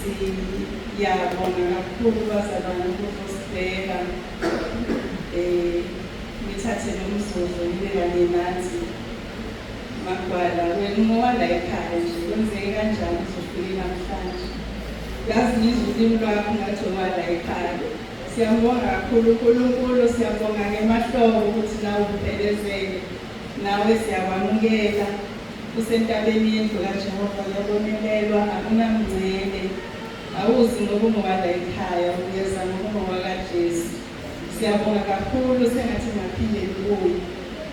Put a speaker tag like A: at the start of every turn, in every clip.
A: Siyabonga kakhulu bazalwane ukuzosibheka, nithathe lo mzuzu nibe kanye nathi. Magwala, wena ungowala ekhaya nje, kwenzeke kanjani uzofike namhlanje? Yazi ngizwa ulimi lwakho ngathi owala ekhaya. Siyambonga kakhulu uNkulunkulu, siyabonga-ke Mahlobo ukuthi nawe uphelezele, nawe siyakwamukela. Usentabeni yendlu kaJehova, uyabonelelwa, akunamngcele. Awuzi ngoba ungowala ekhaya, uyeza ngoba ungowakaJesu. Siyabonga kakhulu, sengathi ningaphinde nibuye.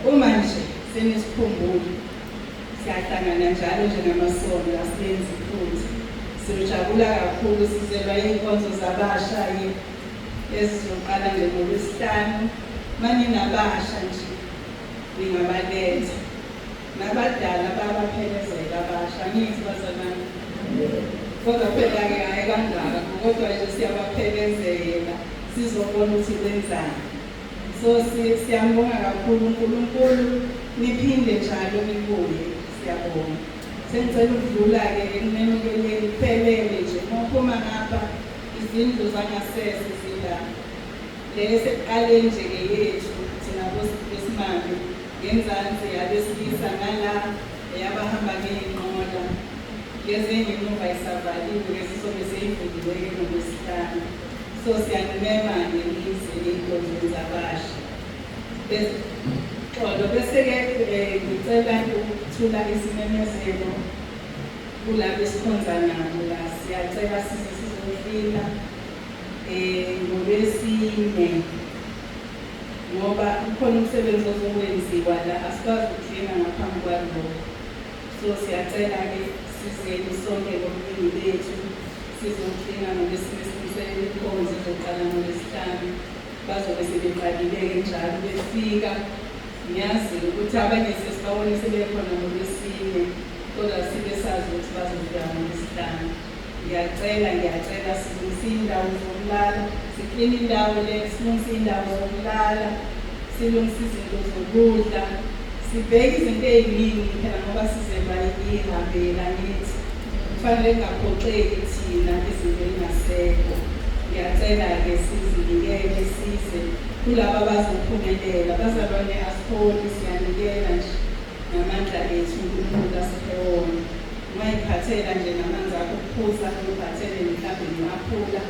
A: Uma nje senisikhumbula, siyahlangana njalo njengamasonto, asilenzi iphutha. Siyojabula kakhulu, sizelwa iy'nkonzo zabasha-ke ezizoqala nje ngoLwesihlanu. Maninabasha nje ningabaletha, nabadala bayabaphelezela abasha, angithi bazalwane? Kodwa phela-ke hhayi kangako, kodwa nje siyabaphelezela sizobona ukuthi benzani. So siyambonga kakhulu uNkulunkulu, niphinde njalo nibuye, siyabonga. Sengicela ukudlula-ke ekumemukeleni kuphelele nje. Uma uphuma ngapha, izindlu zangasese zila. Le esekuqaleni nje-ke yethu thina besimame, ngenzansi yabesilisa, ngala eyabahamba ngey'nqola. Lezi engemuva isavaliwe-ke, zizobe seyivuliwe-ke ngoLwesihlanu. So siyanimema-ke nize ey'nkonzweni zabasha. Xolo, bese-ke ngicela ukuthula isimemezelo kulabo esikhonza nabo la. Siyacela size sizoklina ngoLwesine ngoba kukhona umsebenzi ozokwenziwa la, asikwazi ukuklina ngaphambi kwalokho. So siyacela-ke sizeni sonke ngobuningi bethu sizoklina ngoLwesine, silungiselele inkonzo ezoqala ngoLwesihlanu. Bazobe sebeqalile-ke njalo befika. Ngiyazi ukuthi abanye sesibabone sebekhona ngoLwesine, kodwa sibe sazi ukuthi bazofika ngoLwesihlanu. Ngiyacela, ngiyacela silungise iy'ndawo zokulala, sikline indawo le, silungise iy'ndawo zokulala, silungise izinto zokudla, sibheke izinto ey'ningi phela ngoba sizelwa ihambela ngithi. Kufanele kungaphoxeki thina izinto ey'ngasekho. Ngiyacela-ke sizinikele size kulaba abazophumelela. Bazalwane asiholi, siyanikela nje ngamandla ethu uNkulunkulu asiphe wona. Ungayiphathela nje namanzi akho okuphuza, uyiphathele mhlawumbe ne-aphula,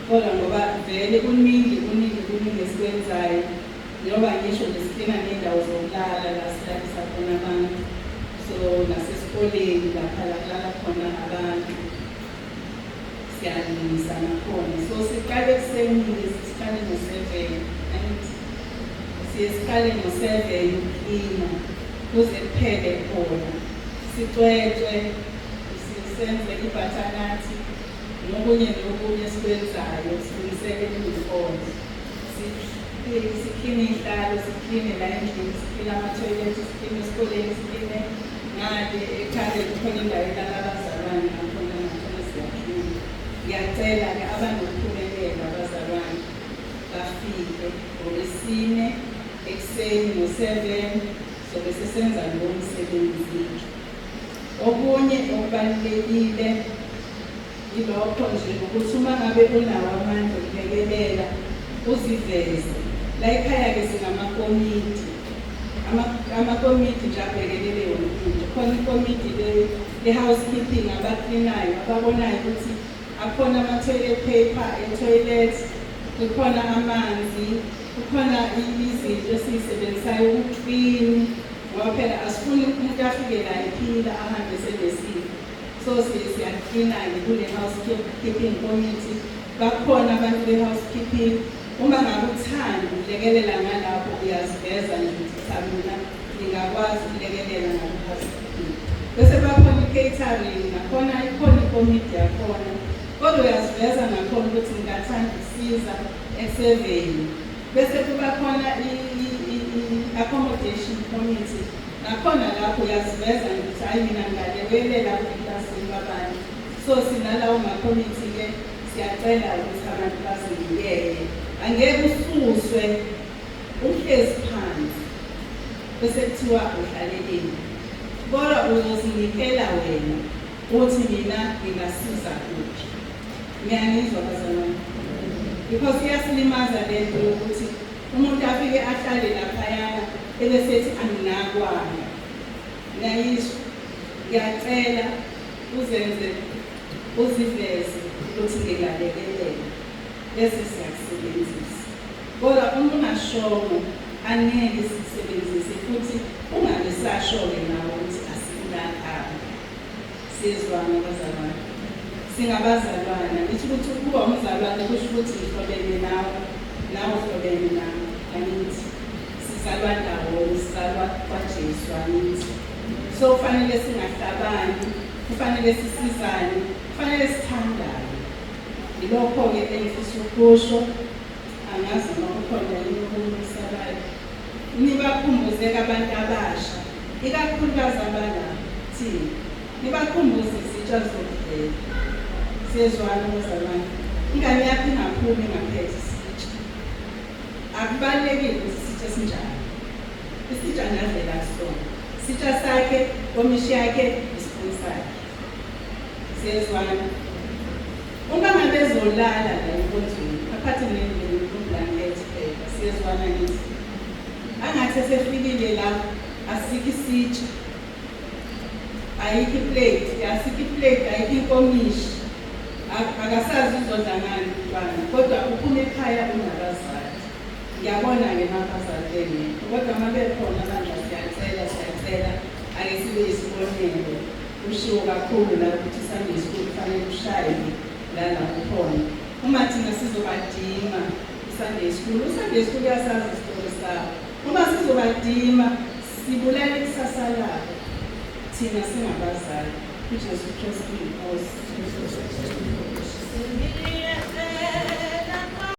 A: kodwa ngoba vele kuningi kuningi kuningi esikwenzayo, njengoba ngisho nje siklina ney'ndawo zokulala la silalisa khona abantu, so nasesikoleni lapha la kulala khona abantu siyalungisa nakhona. So siqale ekuseni-ke, siqale ngo-7, angithi? Siye siqale ngo-7 ukuklina kuze kuphele khona, sicwecwe, senze i-butternut nokunye nokunye esikwenzayo, silungiselele iy'nkonzo. Sikline iy'hlalo, sikline la endlini, sikline ama-toilet, sikline esikoleni, sikline ngale ekhaya, kukhona indawo elala abazalwane nakhona, nakhona siyaklina. Ngiyacela-ke abanokuphumelela abazalwane bafike ngoLwesine ekuseni ngo-7, sobe sesenza lowo msebenzi-ke. Okunye okubalulekile yilokho nje ukuthi uma ngabe unawo amandla okulekelela uziveze. La ekhaya-ke sinamakomidi, amakomidi nje abhekelele yonke into. Khona ikomidi le-housekeeping, abaklinayo, ababonayo ukuthi akhona ama-toilet paper e-toilet, kukhona amanzi, kukhona izinto esiyisebenzisayo ukuklini, ngoba phela asifuni umuntu afike la ephila ahambe senesifo. So siyaklina-ke kule housekeeping committee, bakhona abantu be-housekeeping. Uma ngabe uthanda ukulekelela ngalapho, uyaziveza nje ukuthi cha, mina ngingakwazi ukulekelela ngalo-housekeeping. Bese bakhona i-catering, nakhona ikhona ikomidi yakhona, kodwa uyaziveza nakhona ukuthi ngingathanda ukusiza ekuseveni. Bese kuba khona i-accommodation committee, nakhona lapho uyaziveza nje ukuthi hhayi, mina ngingalekelela eklasini kwabanye. So sinalawo makomiti-ke, siyacela ukuthi abantu bazinikele. Angeke ususwe uhlezi phansi bese kuthiwa uhlaleleni, kodwa uzozinikela wena uthi mina ngingasiza kuphi. Ngiyanizwa bazalwane, because iyasilimaza lento yokuthi umuntu afike ahlale laphayana ebesethi anginakwanga. Ngiyayizwa, ngiyacela uzenze uziveze ukuthi ngingalekelela bese siyakusebenzisa. Kodwa uma ungashongo angeke sikusebenzise futhi ungabe sasho-ke nawe ukuthi asikunakanga. Siyezwana bazalwane, singabazalwana. Ngithi ukuthi ukuba umzalwane kusho ukuthi ngihlobene nawe, nawe uhlobene nami, angithi sizalwa ndawonye, sizalwa kwaJesu, angithi. So kufanele singahlabani, kufanele sisizane, kufanele sithandane. Yilokho-ke engifisa ukusho. Angazi noma kukhona yini okunye okusalayo. Nibakhumbuzeke abantu abasha, ikakhulukazi abala thina, nibakhumbuze izitsha zokudlela. Siyezwana bazalwane, ingane yakho ingaphumi ingaphethe isitsha. Akubalulekile ukuthi isitsha esinjani, isitsha ngadlela kusona, isitsha sakhe, komishi yakhe, isipuni sakhe. Siyezwana. Uma ngabe ezolala la enkonzweni, aphathe neblanket phela. Siyezwana ngithi. Angathi esefikile la, asikho isitsha, ayikho iplate, asikho iplate, ayikho inkomishi. Akasazi uzodla ngani umntwana, kodwa uphuma ekhaya unabazali. Ngiyabona-ke mabazali bengekho, kodwa uma bekhona bandla siyacela, siyacela ake sibe isibonelo. Kushiwo kakhulu la ukuthi Sunday school kufanele ushaye la lapho khona. Uma thina sizobadima i-Sunday school, u-Sunday school uyasazi isitori sabo. Uma sizobadima sibulala ikusasa labo thina singabazali. UJesu Kristu inkosi.